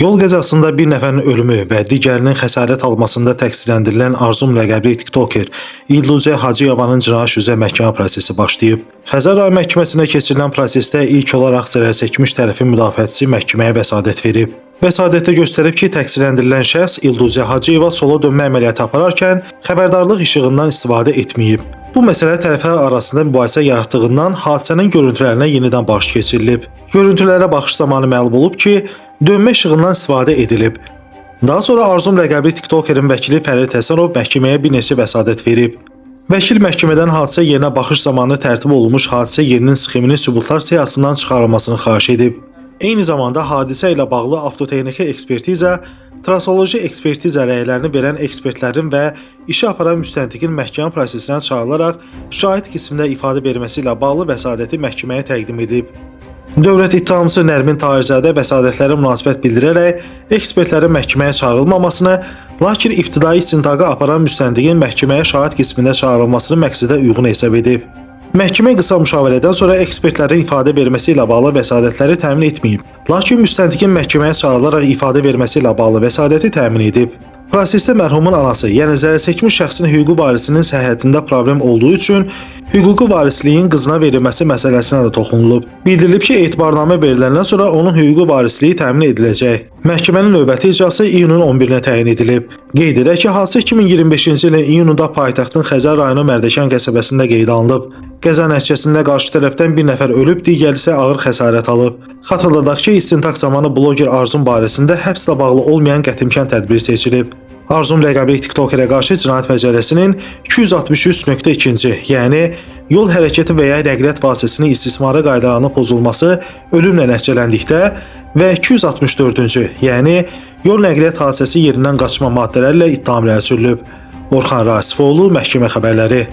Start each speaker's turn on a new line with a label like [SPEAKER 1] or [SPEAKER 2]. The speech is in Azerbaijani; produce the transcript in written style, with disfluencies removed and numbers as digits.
[SPEAKER 1] Yol qəzasında bir nəfərin ölümü və digərinin xəsarət almasında təqsirləndirilən Arzum ləqəbli TikToker İlduzə Hacıyevanın cinayət işi üzrə məhkəmə prosesi başlayıb. Xəzər rayon məhkəməsində keçirilən prosesdə ilk olaraq zərər çəkmiş tərəfin müdafiəçisi məhkəməyə vəsadət verib. Vəsadətdə göstərib ki, təqsirləndirilən şəxs İlduzə Hacıyeva sola dönmə əməliyyatı apararkən xəbərdarlıq işığından istifadə etməyib. Bu məsələ tərəflər arasında mübahisə yaratdığından hadisənin görüntülərinə yenidən baxış keçirilib. Görüntülərə baxış zamanı məlum olub ki, dönmə işığından istifadə edilib. Daha sonra Arzum ləqəbli TikTokerin vəkili Fərid Həsənov məhkəməyə bir neçə vəsadət verib. Vəkil məhkəmədən hadisə yerinə baxış zamanı tərtib olunmuş hadisə yerinin sxeminin sübutlar siyahısından çıxarılmasını xahiş edib. Eyni zamanda hadisə ilə bağlı avtotexniki ekspertiza, trasoloji ekspertiza rəylərini verən ekspertlərin və işi aparan müstəntiqin məhkəmə prosesinə çağırılaraq şahid qismində ifadə verməsi ilə bağlı vəsadəti məhkəməyə təqdim edib. Dövlət ittihamçısı Nərmin Tahirzadə vəsadətlərə münasibət bildirərək ekspertlərin məhkəməyə çağırılmamasını, lakin ibtidai istintaqı aparan müstəntiqin məhkəməyə şahid qismində çağırılmasını məqsədə uyğun hesab edib. Məhkəmə qısa müşavirədən sonra ekspertlərin ifadə verməsi ilə bağlı vəsadətləri təmin etməyib, lakin müstəntiqin məhkəməyə çağırılaraq ifadə verməsi ilə bağlı vəsadəti təmin edib. Prosesdə mərhumun anası, yəni zərər çəkmiş şəxsin hüquqi varisinin səhhətində problem olduğu üçün hüquqi varisliyin qızına verilməsi məsələsinə də toxunulub. Bildirilib ki, etibarnamə veriləndən sonra onun hüquqi varisliyi təmin ediləcək. Məhkəmənin növbəti iclası iyunun 11-nə təyin edilib. Qeyd edək ki, hadisə 2025-ci ilin iyununda paytaxtın Xəzər rayonu Mərdəkan qəsəbəsində qeydə alınıb. Qəza nəticəsində qarşı tərəfdən bir nəfər ölüb, digəri isə ağır xəsarət alıb. Xatırladaq ki, istintaq zamanı bloger Arzum barəsində həbslə bağlı olmayan qətimkan tədbiri seçilib. Arzum ləqəbli TikTokerə qarşı Cinayət Məcəlləsinin 263.2-ci, yəni yol hərəkəti və ya nəqliyyat vasitəsinin istismarı qaydalarının pozulması ölümlə nəticələndikdə və 264-cü, yəni yol nəqliyyat hadisəsi yerindən qaçma maddələri ilə ittiham irəli sürülüb. Orxan Rasifoğlu, Məhkəmə xəbərləri.